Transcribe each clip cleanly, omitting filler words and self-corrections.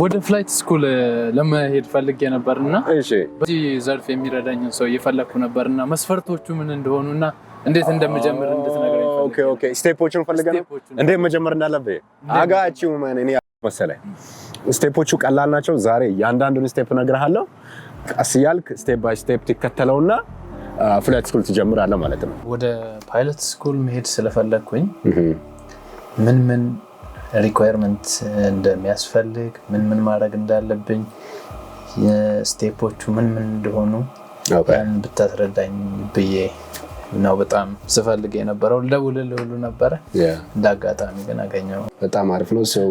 ወደ flight school ለመሄድ ፈልጌ ነበር እና በዚህ ዘርፍ የሚረዳኝን ሰው እየፈለግኩ ነበር እና መስፈርቶቹ ምን እንደሆኑ እና እንዴት እንደምጀምር እንድትነግረኝ ፈልጌ። Okay, step ኦቹን ፈልገህ ነው? Step ኦቹን። እንዴት መጀመር እንዳለብህ አጋቺው ማን እኔ መሰለህ። Step ኦቹ ቀላል ናቸው። ዛሬ እያንዳንዱን step እነግርሃለሁ። ቀስ እያልክ step by step ትከተለውና flight school ትጀምራለህ ማለት ነው። ወደ pilot school መሄድ ስለፈለግኩኝ ምን ምን requirement እንደሚያስፈልግ፣ ምን ምን ማድረግ እንዳለብኝ፣ step ኦቹ ምን ምን እንደሆኑ ያን ብታስረዳኝ ብዬ ነው በጣም ስፈልግ የነበረው። ልደውልልህ ሁሉ ነበረ። እንደ አጋጣሚ ግን አገኘው። በጣም አሪፍ ነው። So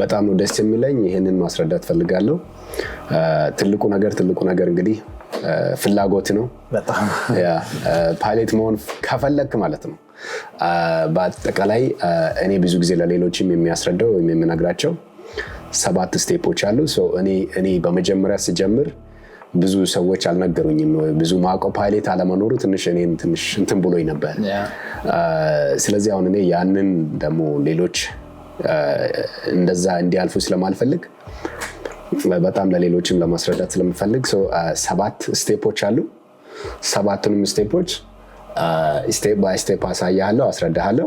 በጣም ነው ደስ የሚለኝ። ይህንን ማስረዳት ፈልጋለሁ። ትልቁ ነገር እንግዲህ ፍላጎት ነው። በጣም። Yeah፣ ፓይለት መሆን ከፈለክ ማለት ነው። በአጠቃላይ እኔ ብዙ ጊዜ ለሌሎችም የሚያስረዳው ወይም የምነግራቸው ሰባት step ኦች አሉ። So እኔ በመጀመሪያ ስጀምር ብዙ ሰዎች አልነገሩኝም። ብዙ ማውቀው ፓይለት አለመኖሩ ትንሽ እኔን ትንሽ እንትን ብሎኝ ነበር። ስለዚህ አሁን እኔ ያንን ደግሞ ሌሎች እንደዛ እንዲያልፉ ስለማልፈልግ፣ በጣም ለሌሎችም ለማስረዳት ስለምፈልግ so ሰባት step ኦች አሉ። ሰባቱንም step ኦች step by step አሳያለሁ፣ አስረዳሃለሁ።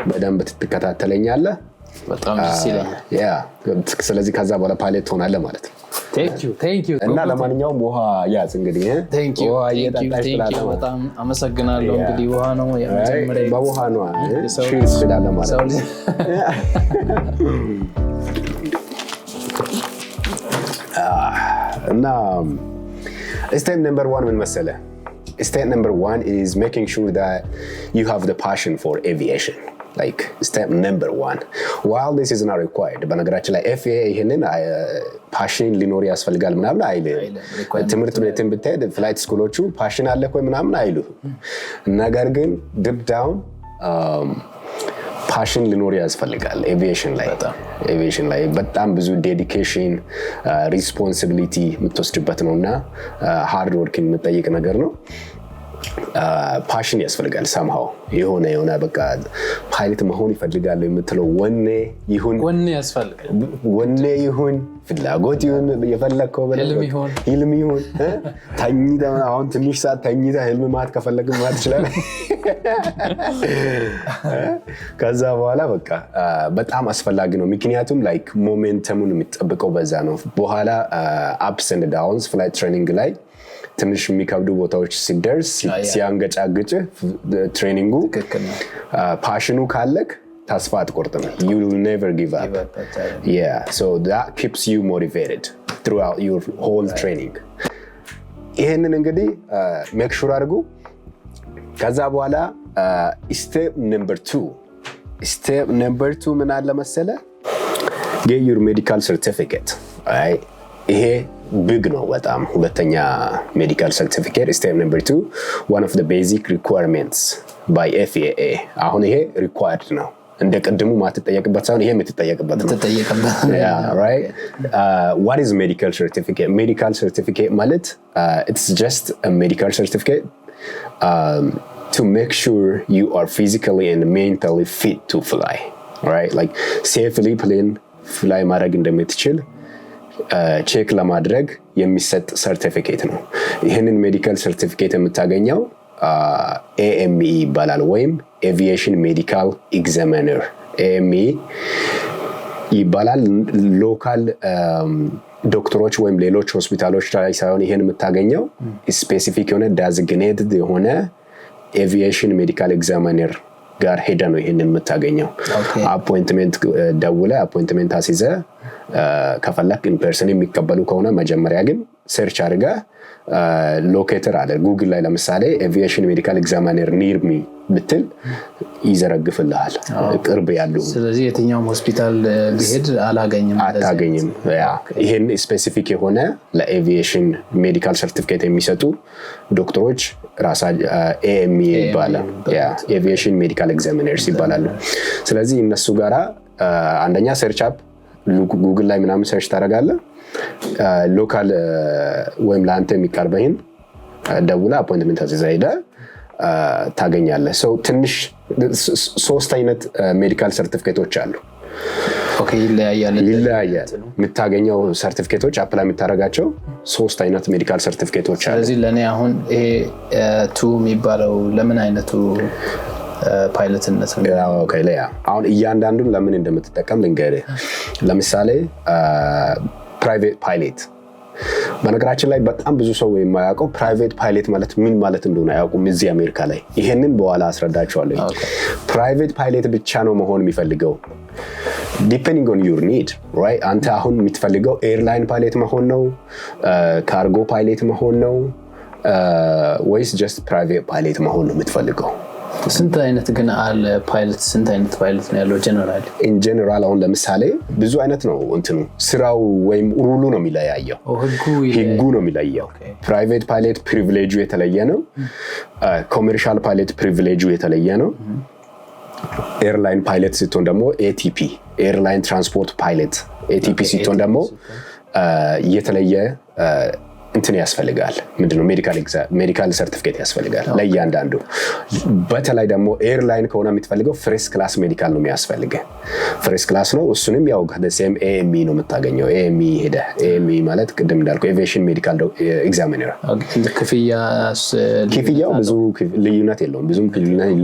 በደንብ ትከታተለኛለህ። በጣም ደስ ይለኛል። Yeah፣ ስለዚህ ከዛ በኋላ ፓይለት ትሆናለህ ማለት ነው። Thank you, thank you። እና ለማንኛውም ውሃ ያዝ እንግዲህ እ? ውሃ እየጠጣሽ ትላለህ ማለት ነው። በጣም አመሰግናለሁ። እንግዲህ ውሃ ነው የመጀመሪያ በውሃ ነው የሰው Cheers ትላለህ ማለት ሰው ነው። እና step number one ምን መሰለህ? Step number one is making sure that you have the passion for aviation. Like step number one. While this is not required, በነገራችን ላይ FAA ይህንን passion ሊኖር ያስፈልጋል ምናምን አይልም። አይልም። ትምህርት ቤትን ብትሄድ flight school ኦቹ passion አለ ወይ ምናምን አይሉህም። ነገር ግን deep down passion ሊኖር ያስፈልጋል። አቪዬሽን ላይ በጣም ብዙ dedication፣ responsibility የምትወስድበት ነው እና hard work የሚጠይቅ ነገር ነው። Passion ያስፈልጋል። Somehow የሆነ በቃ ፓይለት መሆን ይፈልጋለሁ የምትለው ወኔ ይሁን። ወኔ ያስፈልጋል። ወኔ ይሁን፣ ፍላጎት ይሁን፣ የፈለግከው በለው። ህልም ይሁን። ህልም ይሁን እ? ተኝተህ አሁን ትንሽ ሰዓት ተኝተህ ህልም ማየት ከፈለግህ ማየት ትችላለህ። ከዛ በኋላ በቃ በጣም አስፈላጊ ነው። ምክንያቱም like momentum ኡን የሚጠብቀው በዛ ነው። በኋላ ups and downs flight training ላይ ትንሽ የሚከብዱ ቦታዎች ሲደርስ ሲያንገጫግጭ training ኡ ትክክል ነው። Passion ኑ ካለክ ተስፋ አትቆርጥም። You will never give up. Yeah, so that keeps you motivated throughout your whole training. ይህንን እንግዲህ make sure አድርጉ። ከዛ በኋላ step number two ምን አለ መሰለ? Get your medical certificate። ይሄ big ነው በጣም። ሁለተኛ medical certificate፣ step number two፣ one of basic requirements by FAA። አሁን ይሄ required ነው። እንደ ቅድሙ ማትጠየቅበት ሳይሆን ይሄ የምትጠየቅበት ነው። ትጠየቅበት። Yeah, right. What is medical certificate? Medical certificate ማለት it's just a medical certificate to make sure you are physically and mentally fit to fly. Right? Like safely plane fly ማድረግ እንደምትችል check ለማድረግ የሚሰጥ ሰርቲፊኬት ነው። ይህንን medical certificate የምታገኘው AME ይባላል ወይም aviation medical examiner፣ AME ይባላል። Local ዶክተሮች ወይም ሌሎች ሆስፒታሎች ላይ ሳይሆን ይሄን የምታገኘው specific የሆነ designated የሆነ aviation medical examiner ጋር ሄደህ ነው ይሄንን የምታገኘው። Appointment ደውለህ appointment አስይዘህ ከፈለክ in person የሚቀበሉ ከሆነ፣ መጀመሪያ ግን search አድርገህ locator አለ ጉግል ላይ፣ ለምሳሌ aviation medical examiner near me ብትል ይዘረግፍልሃል ቅርብ ያሉ። ስለዚህ የትኛውም ሆስፒታል ቢሄድ አላገኝም እንደዚህ። አታገኝም። Yeah፣ ይህን specific የሆነ ለ aviation medical certificate የሚሰጡ ዶክተሮች ራሳ AME ይባላል። Aviation medical examiners ይባላሉ። ስለዚህ እነሱ ጋራ አንደኛ search up ጉግል ላይ ምናምን search ታደርጋለህ። Local ወይም ለአንተ የሚቀርበህን ደውለህ appointment አስይዘህ ሄደህ ታገኛለህ። So ትንሽ ሶስት አይነት medical ሰርቲፊኬቶች አሉ። Okay፣ ይለያያል። ይለያያል። የምታገኘው ሰርቲፊኬቶች፣ apply የምታደርጋቸው ሶስት አይነት medical ሰርቲፊኬቶች አሉ። ስለዚህ ለእኔ አሁን ይሄ 2 የሚባለው ለምን አይነቱ ፓይለትነት ነው? Okay፣ yeah፣ አሁን እያንዳንዱን ለምን እንደምትጠቀም ልንገርህ። ለምሳሌ private pilot፣ በነገራችን ላይ በጣም ብዙ ሰው የማያውቀው private pilot ማለት ምን ማለት እንደሆነ አያውቁም እዚህ አሜሪካ ላይ። ይሄንን በኋላ አስረዳቸዋለሁ። Private pilot ብቻ ነው መሆን የሚፈልገው depending on your need, right? አንተ አሁን የምትፈልገው airline pilot መሆን ነው፣ cargo pilot መሆን ነው ወይስ just private pilot መሆን ነው የምትፈልገው? ስንት አይነት ግን አለ ፓይለት? ስንት አይነት ፓይለት ነው ያለው general? In general አሁን ለምሳሌ ብዙ አይነት ነው፣ እንትኑ ስራው ወይም rule ኡ ነው የሚለያየው። ህጉ። ህጉ ነው የሚለየው። Private pilot privilege ኡ የተለየ ነው። Commercial pilot privilege ኡ የተለየ ነው። Airline pilot ስትሆን ደግሞ ATP፣ airline transport pilot፣ ATP ስትሆን ደግሞ የተለየ እንትን ያስፈልጋል። ምንድነው? Medical certificate ያስፈልጋል ለእያንዳንዱ። በተለይ ደግሞ airline ከሆነ የምትፈልገው first class medical ነው የሚያስፈልገ፣ first class ነው። እሱንም ያው same AME ነው የምታገኘው። AME ሄደ፣ AME ማለት ቅድም እንዳልከው aviation medical examiner። ክፍያው ብዙ ልዩነት የለውም። ብዙም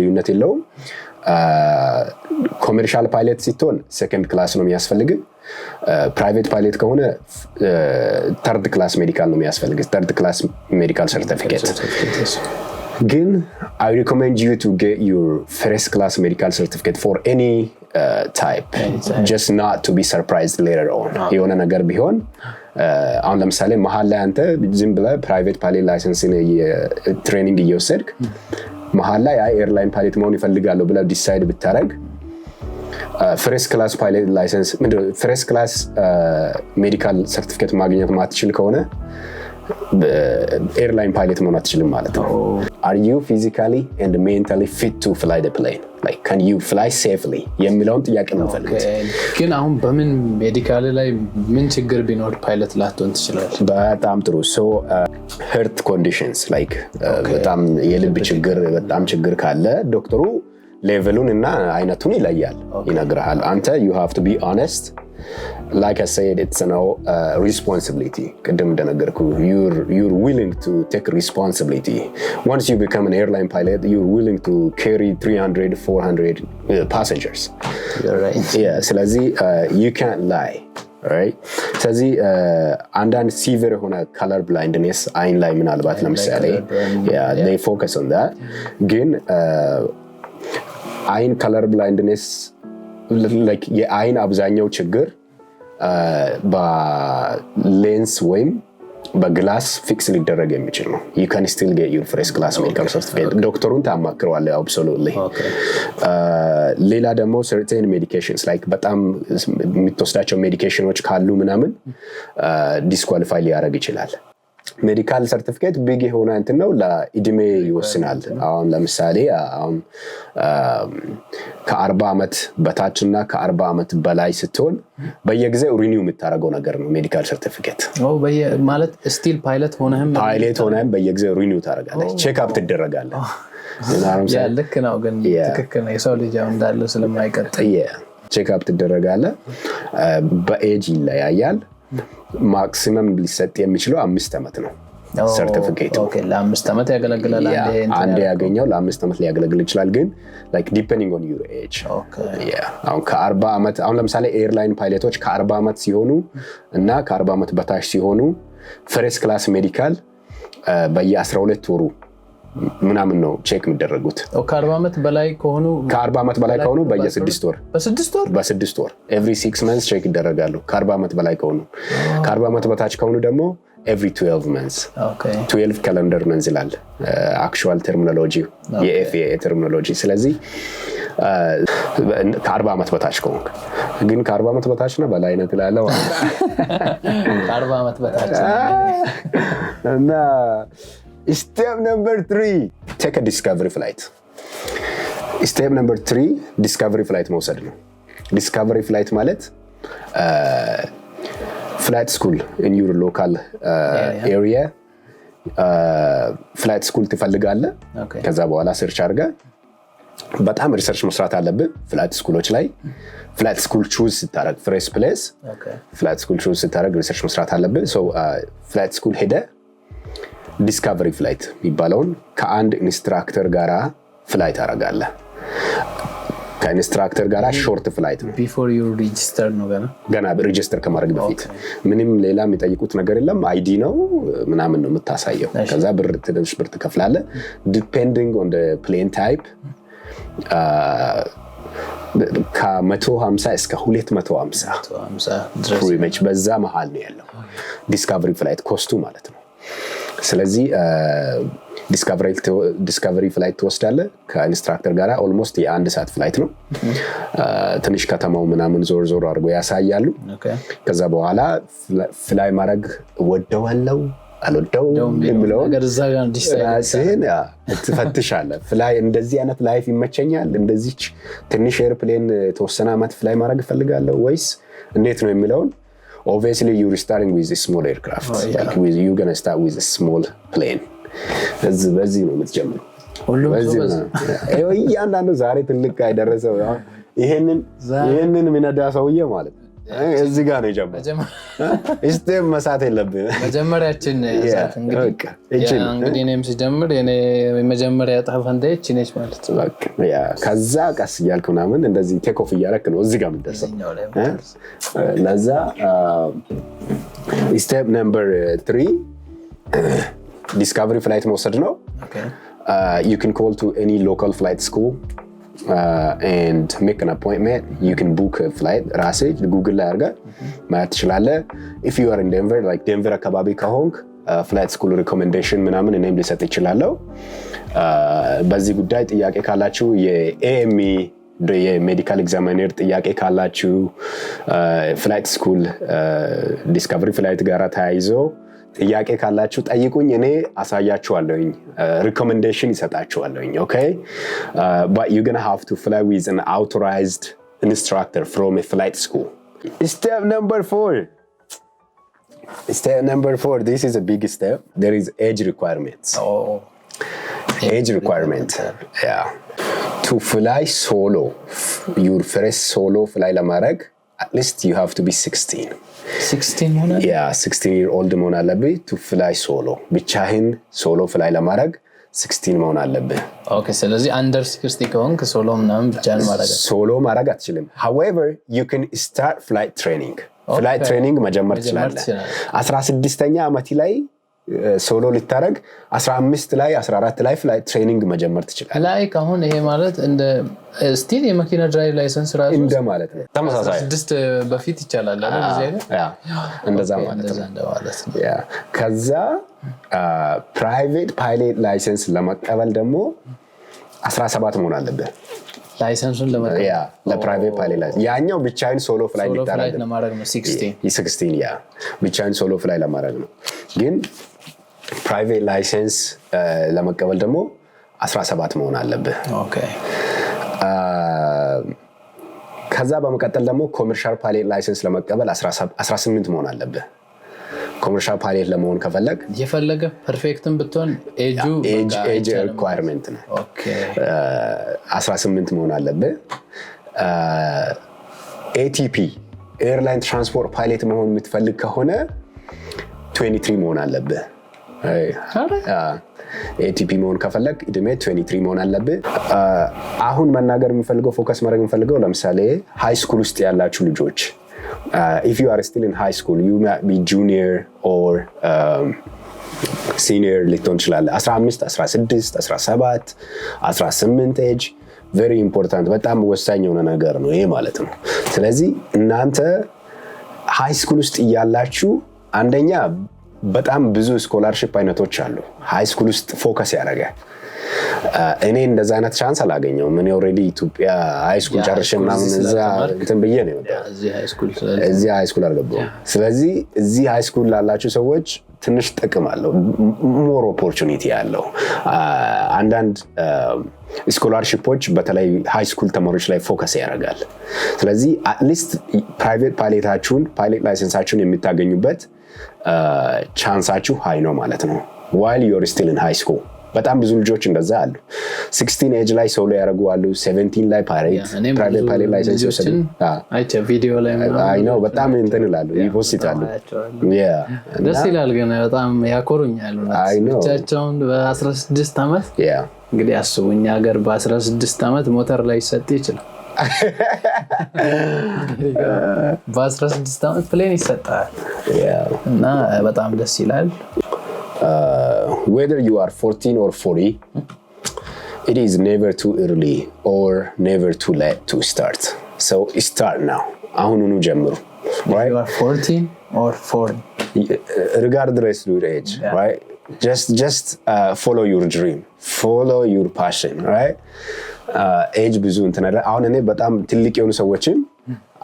ልዩነት የለውም። Commercial pilot ስትሆን second class ነው የሚያስፈልግ። Private pilot ከሆነ third class medical ነው የሚያስፈልግ፣ third class medical certificate። ግን I recommend you to get your first class medical certificate for any type, just not to be surprised later on የሆነ ነገር ቢሆን። አሁን ለምሳሌ መሀል ላይ አንተ ዝም ብለህ private pilot license training እየወሰድክ መሀል ላይ አይ airline pilot መሆን እፈልጋለሁ ብለህ decide ብታደረግ first class pilot license፣ first class medical certificate ማግኘት ማትችል ከሆነ airline pilot መሆን አትችልም ማለት ነው። Are you physically and mentally fit to fly plane, can you fly safely የሚለውን ጥያቄ ነው የምፈልጉት። ግን አሁን በምን medical ላይ ምን ችግር ቢኖር ፓይለት ላትሆን ትችላለህ? በጣም ጥሩ። So heart conditions like በጣም የልብ ችግር፣ በጣም ችግር ካለ ዶክተሩ level ኡን እና አይነቱን ይለያል፣ ይነግርሃል። አንተ you have to be honest. Like I said, it's no responsibility። ቅድም እንደነገርኩ you're willing to take responsibility. Once you become an airline pilot, you're willing to carry 300, 400 passengers. You're right. Yeah, ስለዚህ you can't lie, right? ስለዚህ አንዳንድ severe የሆነ color blindness አይን ላይ ምናልባት ለምሳሌ color blind, they focus on that። ግን አይን color blindness like የአይን አብዛኛው ችግር በሌንስ ወይም በ glass fix ሊደረግ የሚችል ነው። You can still get your first class medical certificate። ዶክተሩን ታማክረዋለህ። Absolutely። ሌላ ደግሞ certain medications like በጣም የምትወስዳቸው medication ኖች ካሉ ምናምን disqualify ሊያደርግ ይችላል። Medical certificate big የሆነ እንትን ነው፣ ለእድሜ ይወስናል። አሁን ለምሳሌ አሁን ከ40 ዓመት በታች እና ከ40 ዓመት በላይ ስትሆን በየጊዜው renew የምታደርገው ነገር ነው medical certificate። ማለት still pilot ሆነህም? ፓይለት ሆነህም በየጊዜው renew ታደርጋለህ፣ check up ትደረጋለህ። ልክ ነው፣ ግን ትክክል ነው። የሰው ልጅ ያው እንዳለ ስለማይቀጥል። Check up ትደረጋለህ። በ age ይለያያል። Maximum ሊሰጥ የሚችለው 5 ዓመት ነው ሰርቲፊኬቱ። ለ5 ዓመት ያገለግላል። አንድ ያገኘው ለ5 ዓመት ሊያገለግል ይችላል። ግን depending on your age፣ አሁን ከ40 ዓመት፣ አሁን ለምሳሌ airline pilot ኦች ከ40 ዓመት ሲሆኑ እና ከ40 ዓመት በታች ሲሆኑ first class medical በየ12 ወሩ ምናምን ነው check የሚደረጉት። ከ40 ዓመት በላይ ከሆኑ? ከ40 ዓመት በላይ ከሆኑ በየ6 ወር። በ6 ወር? በ6 ወር፣ every 6 months check ይደረጋሉ ከ40 ዓመት በላይ ከሆኑ። ከ40 ዓመት በታች ከሆኑ ደግሞ every 12 months፣ 12 calendar months ይላል actual terminology፣ የ FAA terminology። ስለዚህ ከ40 ዓመት በታች ከሆንክ ግን፣ ከ40 ዓመት በታች ነው በላይ ነህ ትላለህ። ከ40 ዓመት በታች። እና step number 3, take discovery flight። Step number 3 discovery flight መውሰድ ነው። Discovery flight ማለት flight school in your local area flight school ትፈልጋለህ። ከዛ በኋላ search አድርገህ በጣም research መስራት አለብህ flight school ኦች ላይ። Flight school choose ስታደርግ first place flight school choose ስታደርግ research መስራት አለብህ። Flight school ሄደህ discovery flight የሚባለውን ከአንድ instructor ጋራ flight ታደርጋለህ። ከ instructor ጋራ short flight ነው። Before you register ነው ገና? ገና register ከማድረግ በፊት። ምንም ሌላ የሚጠይቁት ነገር የለም። ID ነው ምናምን ነው የምታሳየው። ከዛ ብር፣ ትንሽ ብር ትከፍላለህ። Depending on plane type ከ150 እስከ 250 150 ድረስ። Pretty much በዛ መሀል ነው ያለው discovery flight cost ኡ ማለት ነው። ስለዚህ discovery flight ትወስዳለህ ከ instructor ጋር። Almost የአንድ ሰዓት flight ነው። ትንሽ ከተማው ምናምን ዞር ዞር አድርጎ ያሳያሉ። ከዛ በኋላ fly ማድረግ እወደዋለው አልወደውም የሚለውን ነገር እዛ ጋር decide ራስህን ትፈትሻለህ። Fly እንደዚህ አይነት life ይመቸኛል፣ እንደዚች ትንሽ airplane የተወሰነ ዓመት fly ማድረግ እፈልጋለሁ ወይስ እንዴት ነው የሚለውን። Obviously you're starting with small aircraft. You gonna start with small plane። በዚህ ነው የምትጀምረው። ሁሉም ሰው በዚህ በዚህ ነው። ይኸው እያንዳንዱ ዛሬ ትልቅ የደረሰው አሁን ይሄንን የሚነዳ ሰውዬ ማለት ነው እዚህ ጋር ነው የጀመረው። Step መሳት የለብህም። መጀመሪያችን ያዛት እንግዲህ። በቃ ይቺን። Yeah፣ እንግዲህ እኔም ስጀምር የኔ የመጀመሪያ ዕጣ ፈንታዬ ይቺ ነች ማለት ነው። በቃ yeah፣ ከዛ ቀስ እያልክ ምናምን እንደዚህ take off እያደረክ ነው እዚህ ጋር የምትደርሰው። እዚህኛው ላይ። ለዛ step number 3 discovery flight መውሰድ ነው። You can call to any local flight school and make an appointment. You can book a flight ራስህ ጉግል ላይ አድርገህ ማየት ትችላለህ። If you are in Denver, like Denver አካባቢ ከሆንክ flight school recommendation ምናምን እኔም ልሰጥ እችላለሁ። በዚህ ጉዳይ ጥያቄ ካላችሁ፣ የ AME የ medical examiner ጥያቄ ካላችሁ፣ flight school discovery flight ጋር ተያይዞ ጥያቄ ካላችሁ ጠይቁኝ፣ እኔ አሳያችኋለሁኝ፣ recommendation እሰጣችኋለሁኝ። Okay, but you gonna have to fly with an authorized instructor from a flight school. Step number 4. Step number 4, this is a big step. There is age requirements. Age requirement, yeah. To fly solo, your first solo fly ለማድረግ at least you have to be 16. 16 ሆነ። Yeah, 16 year old መሆን አለብህ to fly solo። ብቻህን solo fly ለማድረግ 16 መሆን አለብህ። Okay፣ ስለዚህ under 16 ከሆንክ solo ምናምን ብቻህን ማድረግ Solo ማድረግ አትችልም። However, you can start flight training. Flight training መጀመር መጀመር ትችላለህ። ትችላለህ። 16ኛ ዓመት ላይ solo ልታደረግ 15 ላይ፣ 14 ላይ flight training መጀመር ትችላለህ። Like አሁን ይሄ ማለት እንደ still የመኪና drive license ራሱ እንደ ማለት ነው። ተመሳሳይ። 16 በፊት ይቻላል አይደል? እዚህ ሀገር? Yeah፣ እንደዛ ማለት እንደዛ ነው። እንደማለት ነው። Yeah፣ ከዛ private pilot license ለመቀበል ደግሞ 17 መሆን አለብህ። License ኡን ለመቀበል? Yeah፣ ለ private pilot license። ያኛው ብቻህን solo fly Solo flight ልታደርግ ለማድረግ ነው 16። 16፣ yeah፣ ብቻህን solo fly ለማድረግ ነው። ግን private license ለመቀበል ደግሞ 17 መሆን አለብህ። ከዛ በመቀጠል ደግሞ commercial pilot license ለመቀበል 18 መሆን አለብህ። Commercial pilot ለመሆን ከፈለግ የፈለገ perfect ን ብትሆን age ኡ Age requirement ነው። 18 መሆን አለብህ። ATP፣ airline transport pilot መሆን የምትፈልግ ከሆነ 23 መሆን አለብህ። ATP መሆን ከፈለግ እድሜ 23 መሆን አለብህ። አሁን መናገር የምፈልገው፣ focus ማድረግ የምፈልገው ለምሳሌ high school ውስጥ ያላችሁ ልጆች፣ if you are still in high school, you might be junior or senior ልትሆን ትችላለህ። 15፣ 16፣ 17፣ 18 age very important፣ በጣም ወሳኝ የሆነ ነገር ነው ይሄ ማለት ነው። ስለዚህ እናንተ high school ውስጥ እያላችሁ አንደኛ በጣም ብዙ scholarship አይነቶች አሉ high school ውስጥ focus ያደረገ። እኔ እንደዛ አይነት chance አላገኘውም። እኔ already ኢትዮጵያ high school ጨርሼ ምናምን እዛ እንትን ብዬ ነው የመጣሁት። እዚህ high school አልገባሁም። ስለዚህ እዚህ high school ላላችሁ ሰዎች ትንሽ ጥቅም አለው፣ more opportunity አለው። አንዳንድ scholarship ኦች በተለይ high school ተማሪዎች ላይ focus ያደርጋል። ስለዚህ at least private pilot ኣችሁን፣ pilot license ኣችሁን የምታገኙበት chance ኣችሁ high ነው ማለት ነው while you're still in high school. በጣም ብዙ ልጆች እንደዛ አሉ። 16 age ላይ solo ያደረጉ አሉ። 17 ላይ private pilot license የወሰዱ አይቼ ቪዲዮ ላይ አይ ነው፣ በጣም እንትን ይላሉ፣ ይ post ታሉ። ደስ ይላል፣ ግን በጣም ያኮሩኛል። ብቻቸውን በ16 ዓመት። እንግዲህ አስቡ፣ እኛ ሀገር በ16 ዓመት ሞተር ላይ ይሰጥ ይችላል። በ16 ዓመት plane ይሰጣል እና በጣም ደስ ይላል። Whether you are 14 or 40, it is never too early or never too late to start. So start now. አሁኑኑ ጀምሩ። Right? You are 14 or 40. Regardless your age, right? Just follow your dream, follow your passion, right? Age ብዙ እንትን አለ። አሁን እኔ በጣም ትልቅ የሆኑ ሰዎችን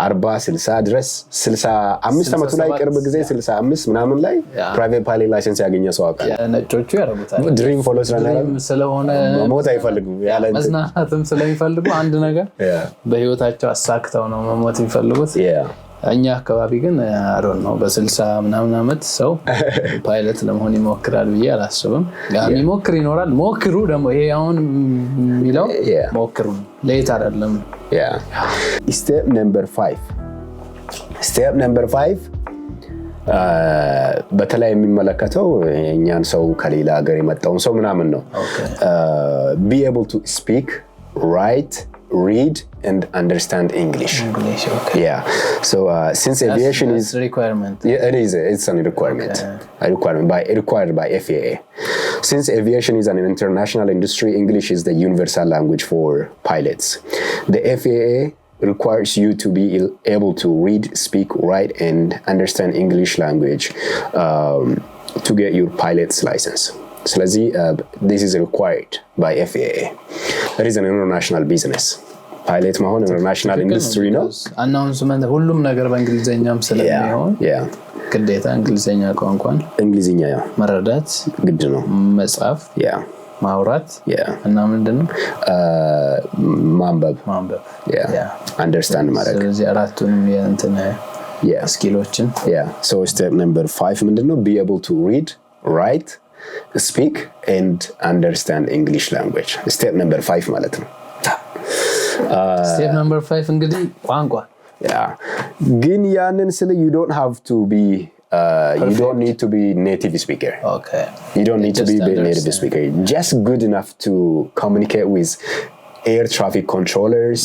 40፣ 60 ድረስ፣ 65 ዓመቱ ላይ፣ ቅርብ ጊዜ 65 ምናምን ላይ private pilot license ያገኘ ሰው አውቃለሁ። ነጮቹ ያደርጉታል። Dream follow ስለሆነ መሞት አይፈልጉም። መዝናናትም ስለሚፈልጉ አንድ ነገር በህይወታቸው አሳክተው ነው መሞት የሚፈልጉት። እኛ አካባቢ ግን አሮን ነው፣ በ60 ምናምን ዓመት ሰው ፓይለት ለመሆን ይሞክራል ብዬ አላስብም። የሚሞክር ይኖራል። ሞክሩ ደግሞ፣ ይሄ አሁን የሚለው ሞክሩ፣ late አይደለም። Step number 5፣ step number 5 በተለይ የሚመለከተው የእኛን ሰው፣ ከሌላ ሀገር የመጣውን ሰው ምናምን ነው። Be able to speak, write, read and understand English. English, okay. Yeah. So since aviation That's is requirement. Yeah, it is. It's a requirement. A requirement by required by FAA. Since aviation is an international industry, English is the universal language for pilots. The FAA requires you to be able to read, speak, write, and understand English language to get your pilot's license. ስለዚህ this is required by FAA. It is an international business. ፓይለት መሆን international industry ነው። Announcement ሁሉም ነገር በእንግሊዝኛም ስለሚሆን ግዴታ እንግሊዝኛ ቋንቋን እንግሊዝኛ ያው መረዳት ግድ ነው። መጻፍ፣ ማውራት እና ምንድን ነው? ማንበብ። ማንበብ። Understand ማድረግ። ስለዚህ አራቱንም የእንትን skill ኦችን So step number 5 ምንድን ነው? Be able to read, write, speak and understand English language. Step number 5 ማለት ነው። Step number 5 እንግዲህ ቋንቋ። Yeah፣ ግን ያንን ስል you don't need to be native speaker. You don't need to Just be a native understand. Speaker. Just good enough to communicate with air traffic controllers,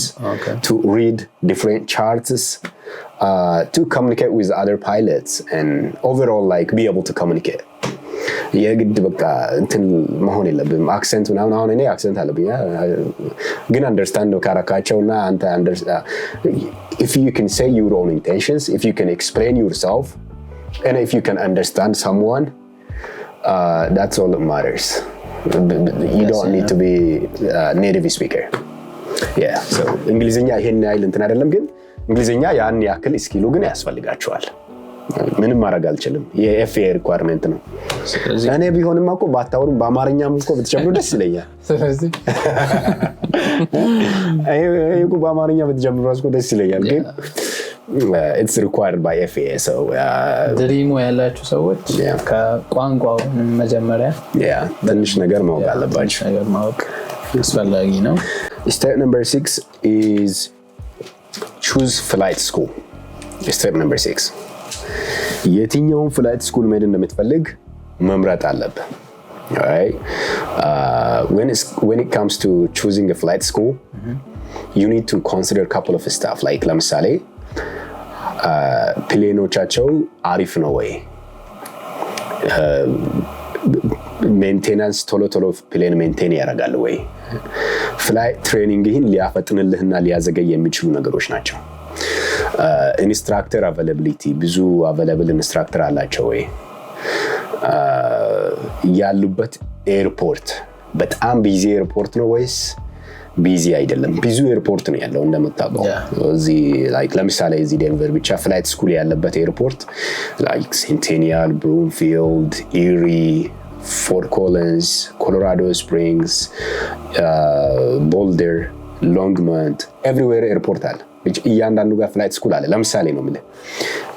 to read different charts, to communicate with other pilots, and overall, like, be able to communicate. የግድ በቃ እንትን መሆን የለብም፣ accent ምናምን። አሁን እኔ accent አለብኝ፣ ግን understand ካረካቸው እና አንተ if you can say your own intentions, if you can explain yourself and if you can understand someone, that's all that matters. You don't need to be a native speaker. Yeah, so እንግሊዝኛ ይሄን ያህል እንትን አይደለም፣ ግን እንግሊዝኛ ያን ያክል skill ኡ ግን ያስፈልጋቸዋል። ምንም ማድረግ አልችልም። የ FAA requirement ነው። እኔ ቢሆንማ እኮ ባታወሩም በአማርኛም እኮ ብትጀምሩ ደስ ይለኛል። ስለዚህ ይሄ እኮ በአማርኛ ብትጀምሩ እኮ ደስ ይለኛል፣ ግን it's required by FAA, so Dream ኡ ያላችሁ ሰዎች ከቋንቋው መጀመሪያ ትንሽ ነገር ማወቅ ትንሽ አለባቸው። ነገር ማወቅ አስፈላጊ ነው። Step number 6 is choose flight school. Step number 6፣ የትኛውን flight school መሄድ እንደምትፈልግ መምረጥ አለብህ። Alright? When it comes to choosing a flight school, you need to consider a couple of stuff. Like ለምሳሌ plane ኦቻቸው አሪፍ ነው ወይ? Maintenance ቶሎ ቶሎ plane maintain ያደርጋል ወይ? Flight training ህን ሊያፈጥንልህና ሊያዘገይ የሚችሉ ነገሮች ናቸው። Instructor availability፣ ብዙ available instructor አላቸው ወይ? ያሉበት airport በጣም busy airport ነው ወይስ busy አይደለም? ብዙ airport ነው ያለው እንደምታውቀው። እዚህ like ለምሳሌ እዚህ ዴንቨር ብቻ flight school ያለበት airport like Centennial፣ Broomfield፣ Erie፣ Fort Collins፣ Colorado Springs፣ Boulder፣ Longmont፣ everywhere airport አለ። እያንዳንዱ ጋር flight school አለ። ለምሳሌ ነው የምልህ።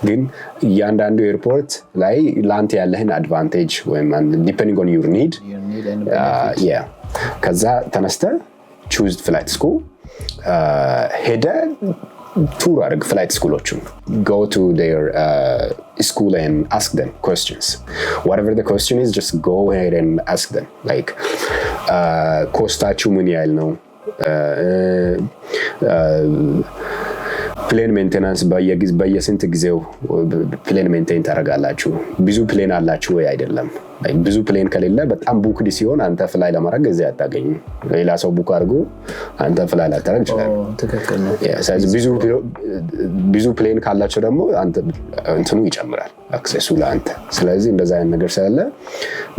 ግን እያንዳንዱ airport ላይ ለአንተ ያለህን advantage ወይም depending on your need. Your need and benefit. ከዛ ተነስተህ choose flight school፣ ሄደህ tour አድርግ flight school ኦቹን። Go to their school and ask them questions. Whatever the question is, just go ahead and ask them, like cost ኣችሁ ምን ያህል ነው? Plane maintenance በየስንት ጊዜው plane maintain ታደርጋላችሁ? ብዙ plane አላችሁ ወይ አይደለም? Like ብዙ plane ከሌለ፣ በጣም booked ሲሆን አንተ fly ለማድረግ ጊዜ አታገኝም። ሌላ ሰው book አድርጎ አንተ fly ላታደርግ ይችላል። ትክክል ነው። ስለዚህ ብዙ plane ካላቸው ደግሞ እንትኑ ይጨምራል፣ access ኡ ለአንተ። ስለዚህ እንደዛ አይነት ነገር ስላለ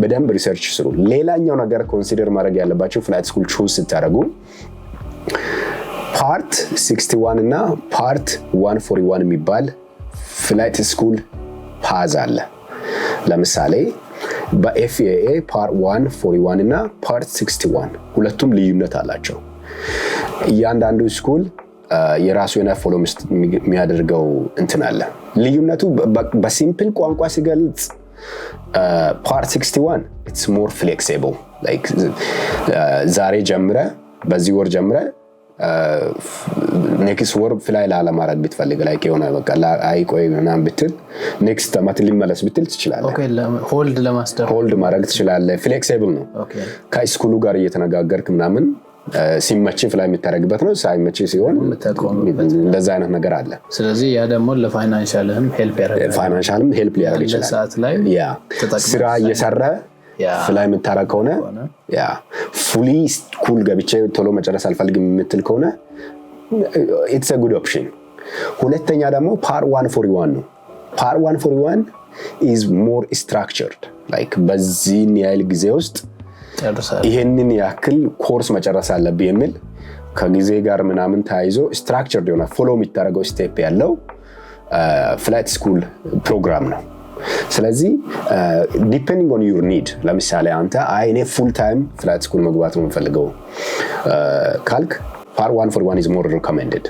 በደንብ research ስሩ። ሌላኛው ነገር consider ማድረግ ያለባችሁ flight school choose ስታደርጉ Part 61 እና Part 141 የሚባል flight school path አለ። ለምሳሌ በ FAA Part 141 እና Part 61 ሁለቱም ልዩነት አላቸው። እያንዳንዱ school የራሱ የሆነ follow የሚያደርገው እንትን አለ። ልዩነቱ በ simple ቋንቋ ሲገልጽ Part 61 it's more flexible። ዛሬ ጀምረህ፣ በዚህ ወር ጀምረህ next ወር fly ላለማድረግ ብትፈልግ፣ like የሆነ በቃ አይ ቆይ ምናምን ብትል፣ next ዓመት ሊመለስ ብትል ትችላለህ። Hold ለማስደረግ። Hold ማድረግ ትችላለህ። Flexible ነው። ከ school ኡ ጋር እየተነጋገርክ ምናምን ሲመች fly የምታደርግበት ነው። ሳይመች ሲሆን እንደዛ አይነት ነገር አለ። ስለዚህ ያ ደግሞ ለ financial ህም help ያደርጋል። Financial ም help ሊያደርግ ይችላል። ሰዓት ላይ ስራ እየሰራህ fly የምታደርግ ከሆነ፣ yeah, fully school ገብቼ ቶሎ መጨረስ አልፈልግም የምትል ከሆነ it's a good option። ሁለተኛ ደግሞ Part 141 ነው። Part 141 is more structured, like በዚህን ያህል ጊዜ ውስጥ ይሄንን ያክል ኮርስ መጨረስ አለብህ የሚል፣ ከጊዜ ጋር ምናምን ተያይዞ structured የሆነ follow የሚታደርገው step ያለው flight school program ነው። ስለዚህ depending on your need፣ ለምሳሌ አንተ አይ እኔ full time flight school መግባት ነው የምፈልገው ካልክ Part 141 is more recommended።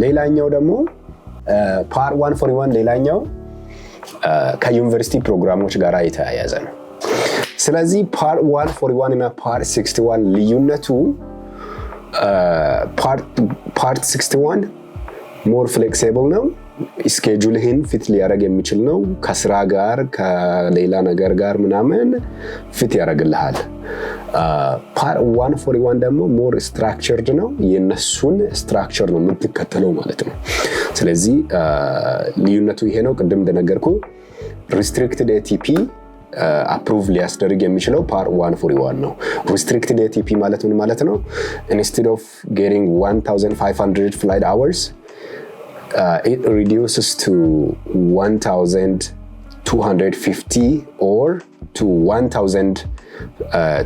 ሌላኛው ደግሞ Part 141 ሌላኛው ከዩኒቨርሲቲ ፕሮግራሞች ጋር የተያያዘ ነው። ስለዚህ Part 141 እና Part 61 ልዩነቱ Part 61 more flexible ነው። Schedule ህን fit ሊያደርግ የሚችል ነው። ከስራ ጋር፣ ከሌላ ነገር ጋር ምናምን fit ያደርግልሃል። Part 141 ደግሞ more structured ነው። የነሱን structure ነው የምትከተለው ማለት ነው። ስለዚህ ልዩነቱ ይሄ ነው። ቅድም እንደነገርኩ restricted ATP approve ሊያስደርግ የሚችለው Part 141 ነው። Restricted ATP ማለት ምን ማለት ነው? Instead of getting 1500 flight hours, it reduces to 1250 or to 1000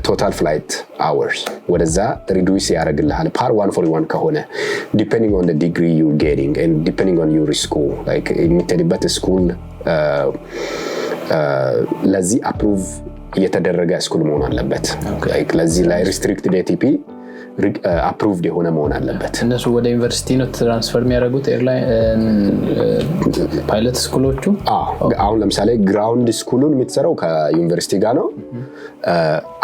total flight hours ወደዛ reduce ያደርግልሃል Part 141 ከሆነ፣ depending on degree you're getting and depending on your school, like የምትሄድበት school ለዚህ approve የተደረገ school መሆን አለበት። Like ለዚህ ላይ restricted ATP approved የሆነ መሆን አለበት። እነሱ ወደ ዩኒቨርሲቲ ነው transfer የሚያደርጉት airline pilot school ኦቹ? አዎ፣ አሁን ለምሳሌ ground school ኡን የምትሰራው ከዩኒቨርሲቲ ጋር ነው።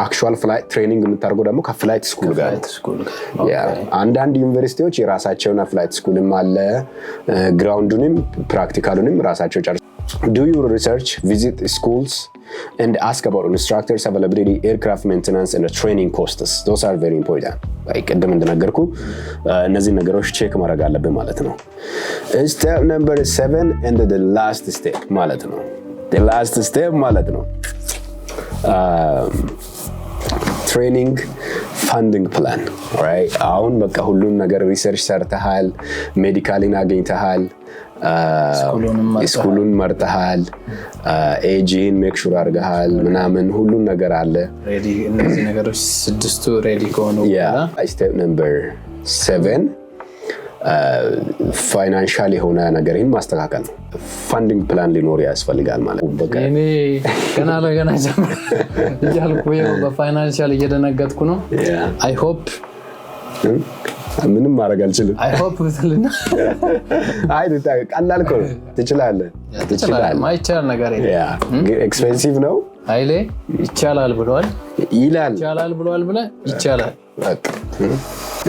Actual flight training የምታደርገው ደግሞ ከ flight school ጋር ነው። Flight school ጋር። Yeah፣ አንዳንድ ዩኒቨርሲቲዎች የራሳቸውን flight school ም አለ። Ground ኡንም practical ኡንም ራሳቸው ጨርሰው። Do your research, visit schools and ask about instructors availability, aircraft maintenance and training costs. Those are very important. Like ቅድም እንደነገርኩ እነዚህ ነገሮች check ማድረግ አለብን ማለት ነው። Step number 7 and the last step ማለት ነው። The last step ማለት ነው training funding plan። አሁን በቃ ሁሉም ነገር research ሰርተሃል፣ medical ን አግኝተሃል፣ school ኡንም መርጠሃል። School ኡን መርጠሃል፣ age ህን make sure አድርገሃል ምናምን ሁሉም ነገር አለ። Ready፣ እነዚህ ነገሮች ስድስቱ ready ከሆኑ በኋላ Step number 7 financial የሆነ ነገርን ማስተካከል ነው። Funding plan ሊኖር ያስፈልጋል ማለት ነው። በቃ እኔ ገና ለገና ጀምር እያልኩ ይኸው በ financial እየደነገጥኩ ነው። I hope ምንም ማድረግ አልችልም። I hope ብትልና አይ፣ ቀላል እኮ ነው። ትችላለህ፣ ትችላለህ። ማይቻል ነገር የለም። Yeah፣ expensive ነው። ኃይሌ ይቻላል ብለዋል። ይላል። ይቻላል ብለዋል ብለህ ይቻላል። በቃ።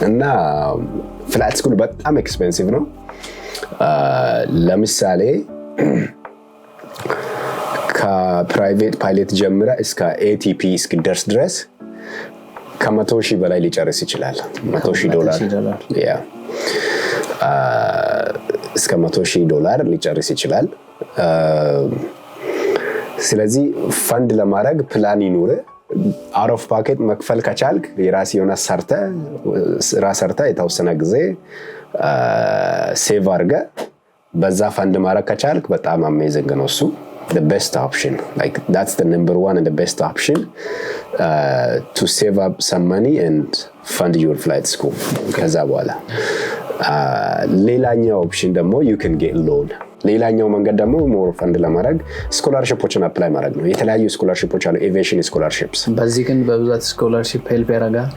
እና flight school በጣም expensive ነው። ለምሳሌ ከ private pilot ጀምረህ እስከ ATP እስኪደርስ ድረስ ከ100,000 በላይ ሊጨርስ ይችላል። 100,000 ዶላር። ሺህ ዶላር። Yeah፣ እስከ 100,000 ዶላር ሊጨርስ ይችላል። ስለዚህ ፈንድ ለማድረግ ፕላን ይኑር። Out of pocket መክፈል ከቻልክ የራስ የሆነ ሰርተ ስራ ሰርተ የተወሰነ ጊዜ save አድርገ በዛ ፈንድ ማድረግ ከቻልክ በጣም amazing ነው እሱ። The best option, like that's the number one and the best option to save up some money and fund your flight school። ከዛ በኋላ ሌላኛው option ደግሞ you can get loan። ሌላኛው መንገድ ደግሞ more fund ለማድረግ scholarship ኦችን apply ማድረግ ነው። የተለያዩ scholarship ኦች አሉ፣ aviation scholarships። በዚህ ግን በብዛት scholarship help ያደርጋል።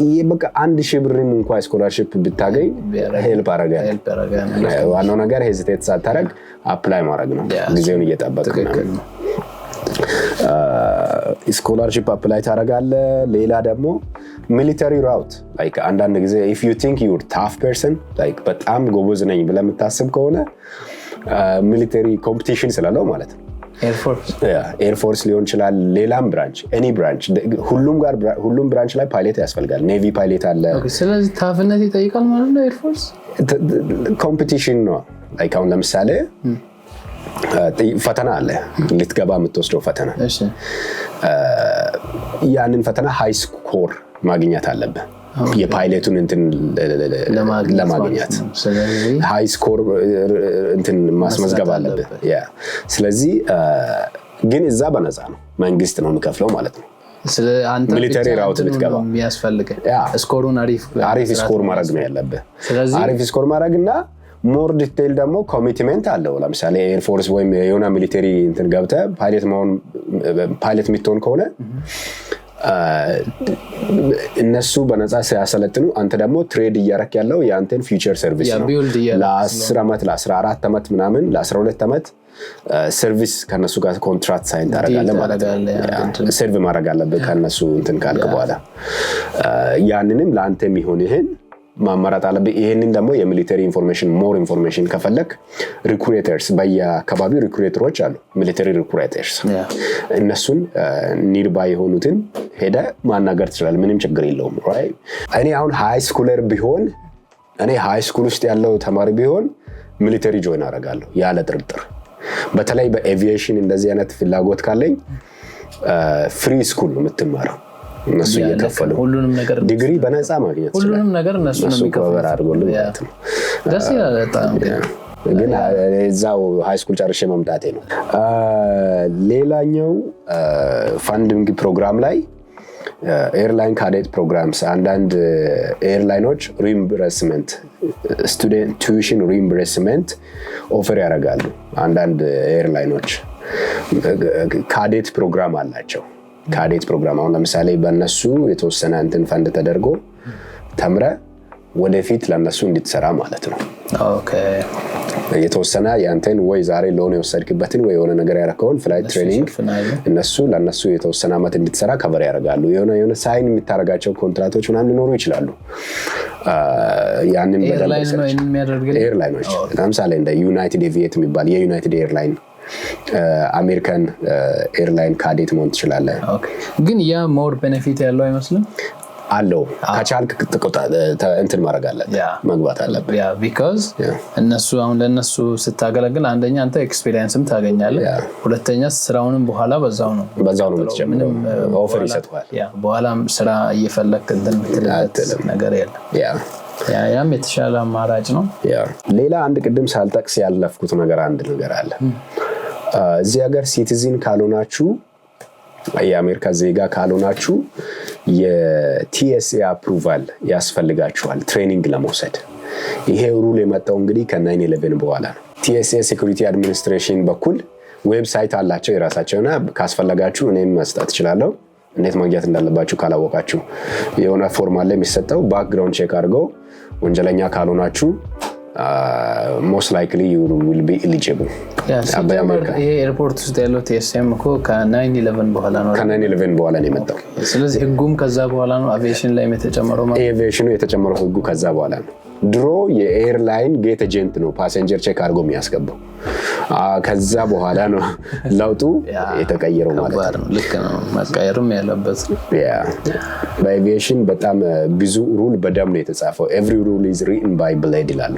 ይህ በቃ 1,000 ብርም እንኳ scholarship ብታገኝ help አረጋል። Help ያደርጋል። ዋናው ነገር hesitate ሳታደርግ apply ማድረግ ነው፣ ጊዜውን እየጠበቅ ትክክል ነው። Scholarship apply ታደርጋለህ። ሌላ ደግሞ military route፣ like አንዳንድ ጊዜ if you think you're tough person፣ like በጣም ጎበዝ ነኝ ብለህ የምታስብ ከሆነ military competition ስላለው ማለት ነው። Air Force። Air Force ሊሆን ይችላል፣ ሌላም branch፣ any branch፣ ሁሉም branch ላይ ፓይለት ያስፈልጋል። Navy pilot አለ። ስለዚህ tough ነት ይጠይቃል ማለት ነው Air Force። Competition ነው። Like አሁን ለምሳሌ ፈተና አለ፣ ልትገባ የምትወስደው ፈተና። ያንን ፈተና high score ማግኘት አለብህ የፓይለቱን እንትን ለማግኘት ለማግኘት ማለት ነው። ስለዚህ high score እንትን ማስመዝገብ አለብህ። አለብህ። Yeah። ስለዚህ ግን እዛ በነፃ ነው፣ መንግስት ነው የሚከፍለው ማለት ነው። ስለ አንተ military ብቻ route እንትኑ ብትገባ። ነው የሚያስፈልግህ። Score ኡን አሪፍ አሪፍ መስራት score ማድረግ ነው ያለብህ። ስለዚህ አሪፍ score ማድረግ እና more detail ደግሞ commitment አለው። ለምሳሌ Air Force ወይም የሆነ military እንትን ገብተህ ፓይለት መሆን ፓይለት የምትሆን ከሆነ እነሱ በነፃ ሲያሰለጥኑ አንተ ደግሞ trade እያረክ ያለው የአንተን future service ነው። Build እያደረክ ለ10 ዓመት፣ ለ14 ዓመት ምናምን፣ ለ12 ዓመት service ከነሱ ጋር contract sign ታደርጋለህ ማለት ነው። ታደርጋለህ፣ yeah፣ Serve ማድረግ አለብህ ከነሱ እንትን ካልክ በኋላ ያንንም ለአንተ የሚሆንህን ማመራጥ አለብህ። ይህንን ደግሞ የ military information፣ more information ከፈለክ recruiters፣ በየአካባቢው recruiter ኦች አሉ፣ military recruiters። እነሱን nearby የሆኑትን ሄደ ማናገር ትችላለህ። ምንም ችግር የለውም። Right? እኔ አሁን high schooler ቢሆን፣ እኔ high school ውስጥ ያለው ተማሪ ቢሆን military join አደርጋለሁ ያለ ጥርጥር። በተለይ በኤቪዬሽን እንደዚህ አይነት ፍላጎት ካለኝ free school ነው የምትማረው፣ እነሱ እየከፈሉ ሁሉንም ነገር ዲግሪ በነፃ ማግኘት ሁሉንም ትችላለህ። ነገር እነሱ ነው እነሱ የሚከፍሉት። cover አድርጎልህ ማለት ነው። ደስ ይላል በጣም ግን። ግን እዛው high school ጨርሼ መምጣቴ ነው። ሌላኛው funding program ላይ airline cadet programs፣ አንዳንድ airline ኦች reimbursement፣ student tuition reimbursement offer ያደርጋሉ። አንዳንድ airline ኦች cadet program አላቸው። Cadet program አሁን ለምሳሌ በእነሱ የተወሰነ እንትን ፈንድ ተደርጎ ተምረ ወደፊት ለእነሱ እንድትሰራ ማለት ነው። የተወሰነ ያንተን ወይ ዛሬ loan የወሰድክበትን ወይ የሆነ ነገር ያደረከውን flight training ይሸፍናሉ። እነሱ ለእነሱ የተወሰነ ዓመት እንድትሰራ cover ያደርጋሉ። የሆነ የሆነ sign የምታደርጋቸው ኮንትራቶች ምናምን ሊኖሩ ይችላሉ። ያንን በደንብ Airline ነው search ይሄንን የሚያደርግልህ? Airline ኦች ለምሳሌ እንደ United Aviate የሚባል የ United Airline፣ American Airline cadet መሆን ትችላለህ። Okay። ግን ያ more benefit ያለው አይመስልም? አለው፣ ከቻልክ እንትን ማድረግ አለብህ፣ መግባት አለብህ። Yeah, because እነሱ አሁን ለእነሱ ስታገለግል አንደኛ አንተ experience ም ታገኛለህ፣ ሁለተኛ ስራውንም በኋላ በዛው ነው በዛው ነው የምትጀምረው። ምንም Offer ይሰጡሃል። Yeah፣ በኋላም ስራ እየፈለግክ እንትን የምትልበት አትልም። ነገር የለም። ያም የተሻለ አማራጭ ነው። Yeah። ሌላ አንድ ቅድም ሳልጠቅስ ያለፍኩት ነገር አንድ ነገር አለ። እዚህ ሀገር citizen ካልሆናችሁ፣ የአሜሪካ ዜጋ ካልሆናችሁ የ TSA approval ያስፈልጋችኋል training ለመውሰድ። ይሄ rule የመጣው እንግዲህ ከ 9/11 በኋላ ነው። TSA Security Administration በኩል website አላቸው የራሳቸውና ካስፈለጋችሁ እኔም መስጠት እችላለሁ። እንዴት ማግኘት እንዳለባችሁ ካላወቃችሁ የሆነ form አለ የሚሰጠው። Background check አድርገው ወንጀለኛ ካልሆናችሁ most likely you will be eligible። ሲጀመር ይሄ airport ውስጥ ያለው TSA ም እኮ ከ9/11 በኋላ ነው። ከ9/11 በኋላ ነው የመጣው። ስለዚህ ህጉም ከዛ በኋላ ነው አቪዬሽን ላይ የተጨመረው ማለት። ኤቪዬሽኑ የተጨመረው ህጉ ከዛ በኋላ ነው። ድሮ የ airline gate agent ነው passenger check አድርጎ የሚያስገባው። ከዛ በኋላ ነው ለውጡ የተቀየረው ማለት ከባድ ነው። ነው። ልክ ነው። መቀየርም ያለበት ነው። Yeah፣ በ aviation በጣም ብዙ rule በደም ነው የተጻፈው። "Every rule is written by blood" ይላሉ።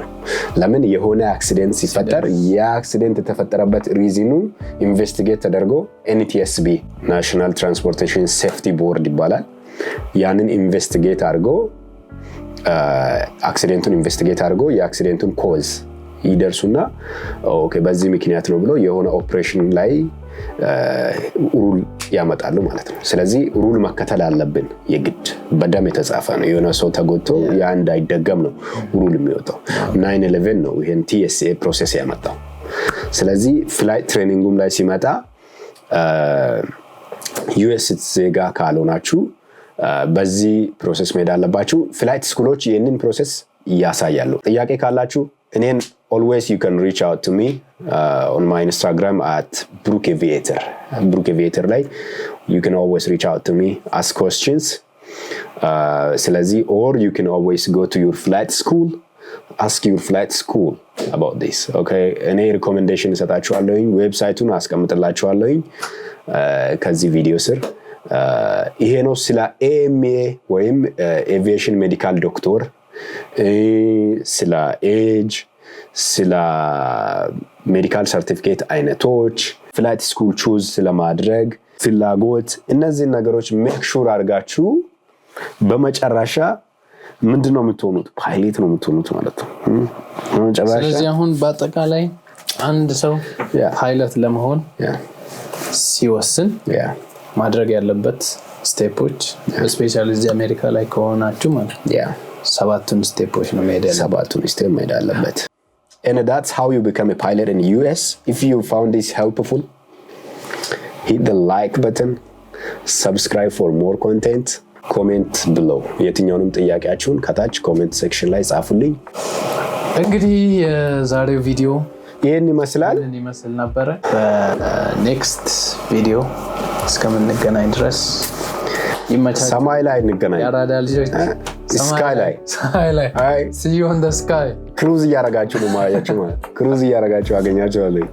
ለምን የሆነ accident ሲፈጠር ያ accident የተፈጠረበት reason ኑ investigate ተደርጎ NTSB፣ National Transportation Safety Board ይባላል። ያንን investigate አድርጎ፣ accident ኡን investigate አድርጎ የ accident ኡን cause ይደርሱና okay በዚህ ምክንያት ነው ብሎ የሆነ ኦፕሬሽን ላይ rule ያመጣሉ ማለት ነው። ስለዚህ rule መከተል አለብን የግድ፣ በደም የተጻፈ ነው። የሆነ ሰው ተጎድቶ ያ እንዳይደገም ነው rule የሚወጣው። 9/11 ነው ይህን TSA process ያመጣው። ስለዚህ flight training ኡም ላይ ሲመጣ US ዜጋ ካልሆናችሁ በዚህ process መሄድ አለባችሁ። Flight school ኦች ይህንን process ያሳያሉ። ጥያቄ ካላችሁ እኔን always you can reach out to me on my Instagram @ብሩክ Aviator። ብሩክ Aviator ላይ you can always reach out to me, ask questions። ስለዚህ or you can always go to your flight school, ask your flight school about this, okay። እኔ recommendation እሰጣችኋለሁኝ፣ website ኡን አስቀምጥላችኋለሁኝ ከዚህ ቪዲዮ ስር። ይሄ ነው ስለ AMA ወይም aviation medical doctor፣ ስለ age፣ ስለ medical certificate አይነቶች፣ flight school choose ስለማድረግ ፍላጎት፣ እነዚህን ነገሮች make sure አድርጋችሁ በመጨረሻ ምንድን ነው የምትሆኑት? ፓይሌት ነው የምትሆኑት ማለት ነው። በመጨረሻ ስለዚህ አሁን በአጠቃላይ አንድ ሰው ፓይለት ለመሆን ሲወስን ማድረግ ያለበት step ኦች፣ especially እዚህ አሜሪካ ላይ ከሆናችሁ ማለት ነው፣ ሰባቱን step ኦች ነው መሄድ ያለበት። ሰባቱን step መሄድ አለበት። And that's how you become a pilot in US. If you found this helpful, hit the like button, subscribe for more content, comment below። የትኛውንም ጥያቄያችሁን ከታች comment section ላይ ጻፉልኝ። እንግዲህ የዛሬው ቪዲዮ ይህን ይመስላል። ይህንን ይመስል ነበረ። በ next ቪዲዮ እስከምንገናኝ ድረስ ይመቻችሁ። ሰማይ ላይ እንገናኝ። የአራዳ ልጆች። Sky ላይ። ሰማይ ላይ። አይ። See you on the sky. Cruise እያረጋችሁ ነው ማያችሁ ማለት፣ cruise እያረጋችሁ አገኛችኋለሁ።